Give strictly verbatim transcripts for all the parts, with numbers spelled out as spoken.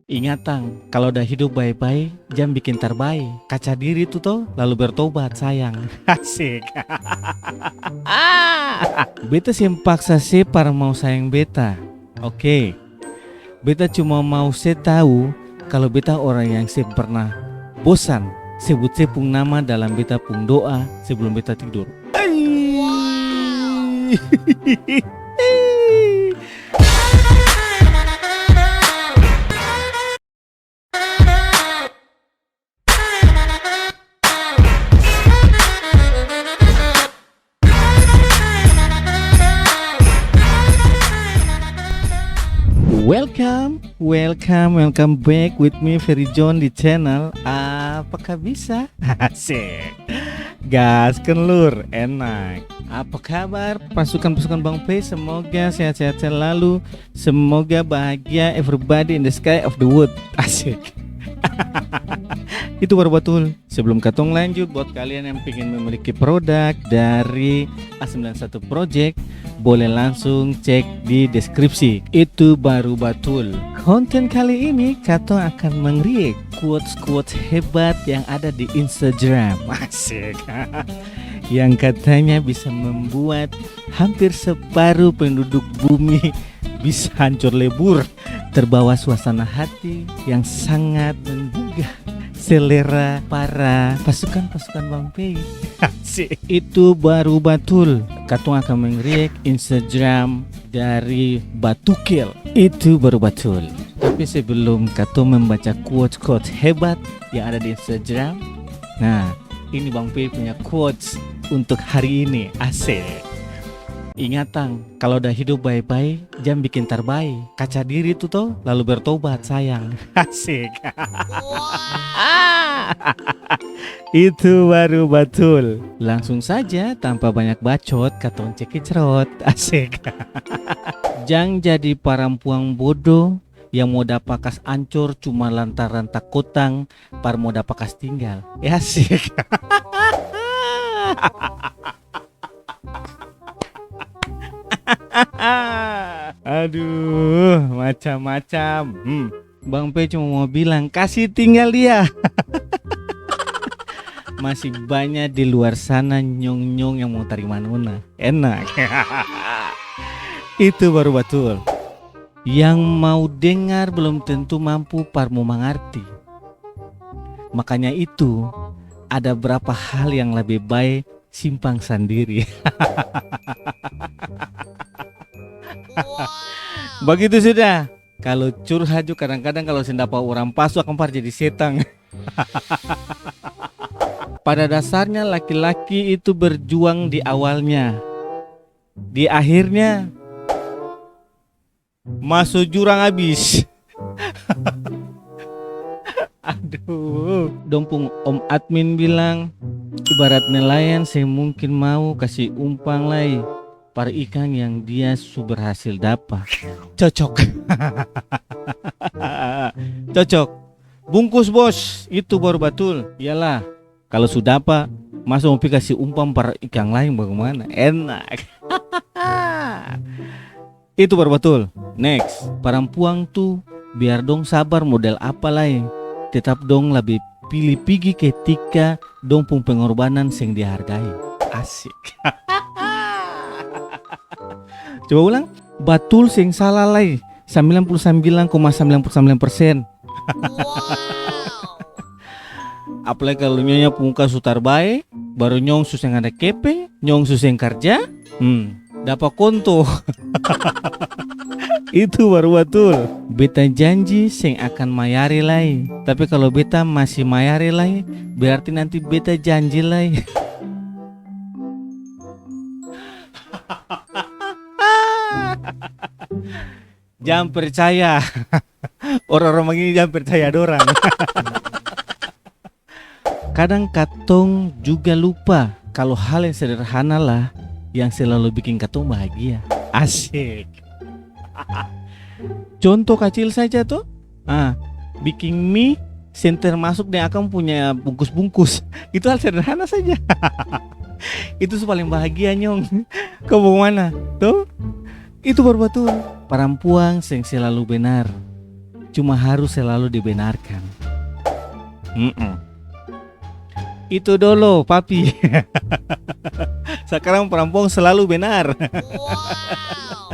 Ingatang, kalo da hidup bae-bae, jang biking tar bae. Kaca diri tu to, lalu bertobat, sayang. Asik. Ah! Beta seng paksa se par mau sayang beta. Oke. Beta cuma mau se tau kalo beta orang yang seng pernah bosan sebut se pung nama dalam beta pung doa sebelum beta tidur. Ai. Welcome, welcome, welcome back with me, Ferry John, di channel Apakah Bisa? Asik. Gaskan, lur, enak. Apa kabar pasukan-pasukan Bang P? Semoga sehat-sehat selalu. Semoga bahagia everybody in the sky of the wood. Asik. Itu baru batul. Sebelum katong lanjut, buat kalian yang pengen memiliki produk dari A sembilan satu Project, boleh langsung cek di deskripsi. Itu baru batul. Konten kali ini, katong akan meng-react quotes-quotes hebat yang ada di Instagram. Asik. Yang katanya bisa membuat hampir separuh penduduk bumi bisa hancur lebur. Terbawa suasana hati yang sangat menggugah selera para pasukan-pasukan Bang Pei. Asik. Itu baru batul. Katong akan meng-react Instagram dari Batukel. Itu baru batul. Tapi sebelum katong membaca quotes-quotes hebat yang ada di Instagram, nah, ini Bang Pei punya quotes untuk hari ini. Asik. Ingatang, kalo da hidup bae-bae, jang biking tar bae. Kaca diri tu to, lalu bertobat, sayang. Asik. Itu baru batul. Langsung saja, tanpa banyak bacot, katong cekicrot. Asik. Jang jadi parampuang bodo yang mo dapa kas ancor cuma lantaran takotang par mo dapa kas tinggal. Ya, asik. Aduh, macam-macam. Hmm. Bang P cuma mau bilang, "Kasi tinggal dia." Masih banya di luar sana nyong-nyong yang mau tarima nona. Enak. Itu baru batul. Yang mau dengar belum tentu mampu par mo mangarti. Makanya itu, ada berapa hal yang lebe bae simpang sandiri. Bagitu sudah. Kalo curhat ju kadang-kadang kalo seng dapa orang pas tu akang par jadi setang. Pada dasarnya laki-laki itu berjuang di awalnya. Di akhirnya, maso jurang abis. Aduh. Dong pung om admin bilang, ibarat nelayan seng mungkin mau kasi umpang lai par ikang yang dia su berhasil dapa. Cocok. Cocok. Bungkus, Bos. Itu baru batul. Iyalah. Kalo su dapa, masa mo pi kasi umpang par ikang laeng, bagimana? Enak. Itu baru batul. Next, parampuang tu biar dong sabar model apa lai, tetap dong labe pili pigi ketika dong pung pengorbanan seng dihargai. Asik. Coba ulang. Batul seng salah lai, sambilan puluh sambilan koma sambilan puluh sambilan persen. Wow. Apalagi kalu nyonya pung muka su tar bae, baru nyong su seng ada kepeng, nyong su seng karja, hmm, dapa konto. Itu baru batul. Beta janji seng akan mayare lai. Tapi kalu beta masi mayare lai, berarti nanti beta janji lai. Jang percaya. Orang-orang bagini jang percaya dorang. Kadang katong juga lupa kalo hal yang sederhana lah yang selalu biking katong bahagia. Asik. Contoh kacil saja to, ah, biking mi seng termasuk deng akang punya bungkus-bungkus. Itu hal sederhana saja. Itu su paling bahagia, nyong. Kau bagimana? To? Itu baru batul. Parampuang seng selalu benar. cuma harus selalu dibenarkan. Mm-mm. Itu dolo, papi. Sakarang parampuang selalu benar. Wow.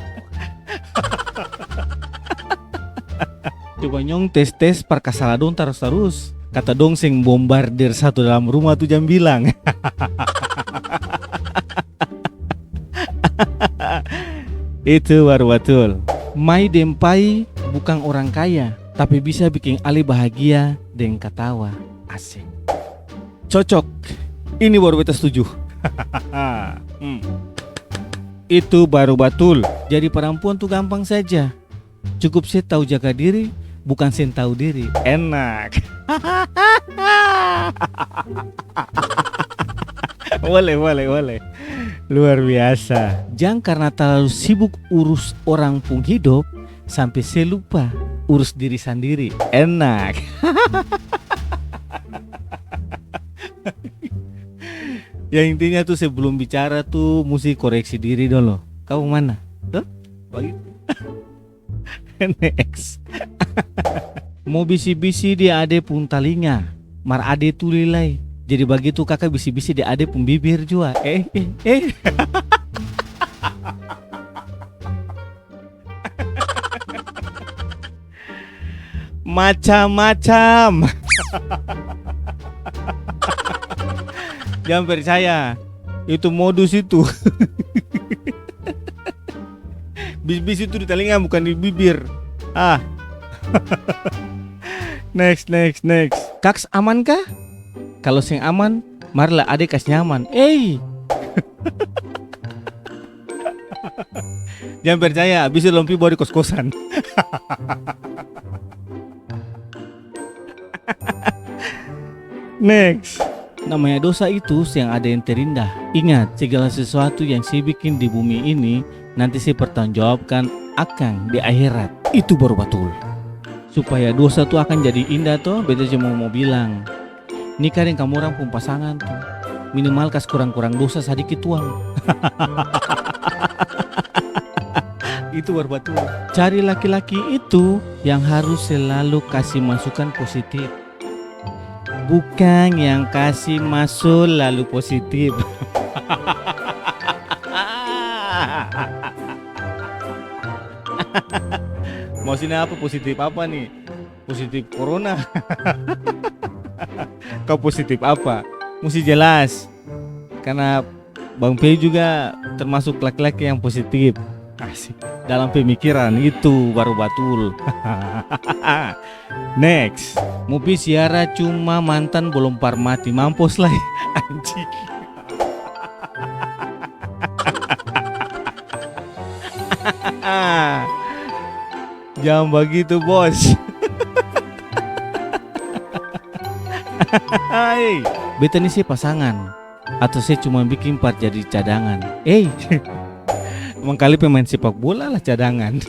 Coba nyong tes-tes par kasala dong tarus-tarus. Kata dong seng bombardir satu dalam rumah tu jang bilang. Itu baru batul. Mai deng Pai bukang orang kaya, tapi bisa biking ale bahagia deng katawa. Asik. Cocok. Ini baru beta setuju. Hmm. Itu baru batul. Jadi parampuan tu gampang saja. Cukup se tau jaga diri, bukang seng tau diri. Enak. Boleh, boleh, boleh. Luar biasa. Jang karna talalu sibuk urus orang pung hidop, sampe se lupa urus diri sandiri. Enak. Yang intinya tu sebelum bicara tu musti koreksi diri dolo. Kau mana? Tuh? Bagitu. Next. Mo bisi-bisi di ade pung talinga, mar ade tuli lai. Jadi bagitu kaka bisi-bisi di ade pung bibir jua. Eh, eh, eh. Macam-macam. Jang percaya, itu modus itu. Bis-bis itu di talinga, bukan di bibir. Ah. Next, next, next. Kaks aman ka? Kalo seng aman, marilah ade kas nyaman. Ei! Jang percaya, abis itu dong pi bawa di kos-kosan. Next. Namanya dosa itu seng ada yang terindah. Ingat, segala sesuatu yang se bikin di bumi ini, nanti se pertanggungjawabkan akang di akhirat. Itu baru batul. Supaya dosa tu akang jadi indah to, beta cuma mo bilang, nikah deng kamorang pung pasangan tu, minimal kas kurang-kurang dosa sadiki tuang. Itu baru batul. Cari laki-laki itu yang harus selalu kasi masukan positif. Bukang yang kasi maso lalu positif. Maksudnya apa, positif apa nih? Positif corona? Ka positif apa? Musti jelas. Karna Bang Pei juga termasuk laki-laki yang positif. Asik. Dalam pemikiran itu baru batul. Next. Mo pi siara cuma mantan belum par mati. Mampos lai. Anjing. Jang bagitu, bos. Hei, beta ni se pasangan. Atau se cuma biking par jadi cadangan? Ei, mangkali pemain sepak bola lah cadangan.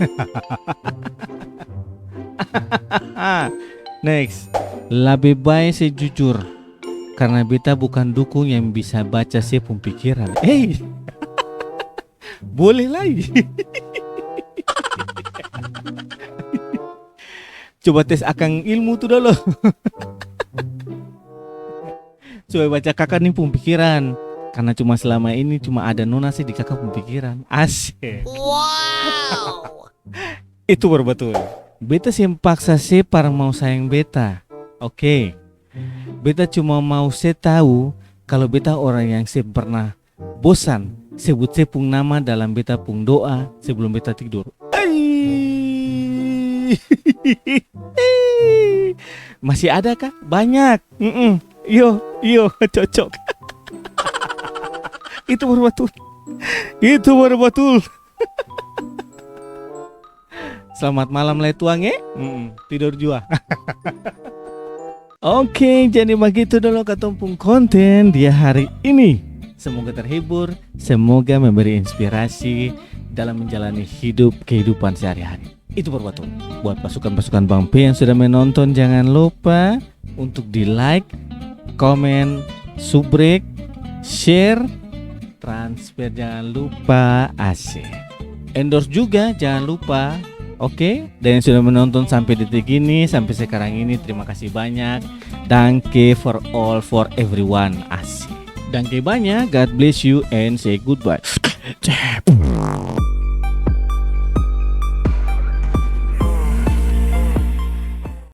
Next. Labe bae se jujur, karna beta bukan dukun yang bisa baca se pung pikiran. Ei, boleh lai. Coba tes akang ilmu tu dolo. Coba baca kaka ni pung pikiran. Karna cuma selama ini cuma ada nona se di kaka pung pikiran. Asik. Wow. Itu baru batul. Beta seng paksa se par mau sayang beta. Oke. Beta cuma mau se tau kalu beta orang yang seng pernah bosan sebut se pung nama dalam beta pung doa sebelum beta tidur. Ai. Masih ada ka? Banyak. Mm-mm. Iyo, iyo, cocok. Itu baru batul. Itu baru batul. Selamat malam lai tuang e. Mm-mm, tidor jua. Oke, jadi bagitu dolo katong pung konten di hari ini. Semoga terhibur, semoga memberi inspirasi dalam menjalani hidup, kehidupan sehari-hari. Itu baru batul. Buat pasukan-pasukan Bang P yang sudah menonton, jangan lupa untuk di-like, komen, subrek, share, transfer jangan lupa, asik. Endorse juga jangan lupa, Oke, dan yang sudah menonton sampai detik ini, sampai sekarang ini, terima kasih banyak. Danke for all, for everyone. Asik. Danke banyak. God bless you and say goodbye.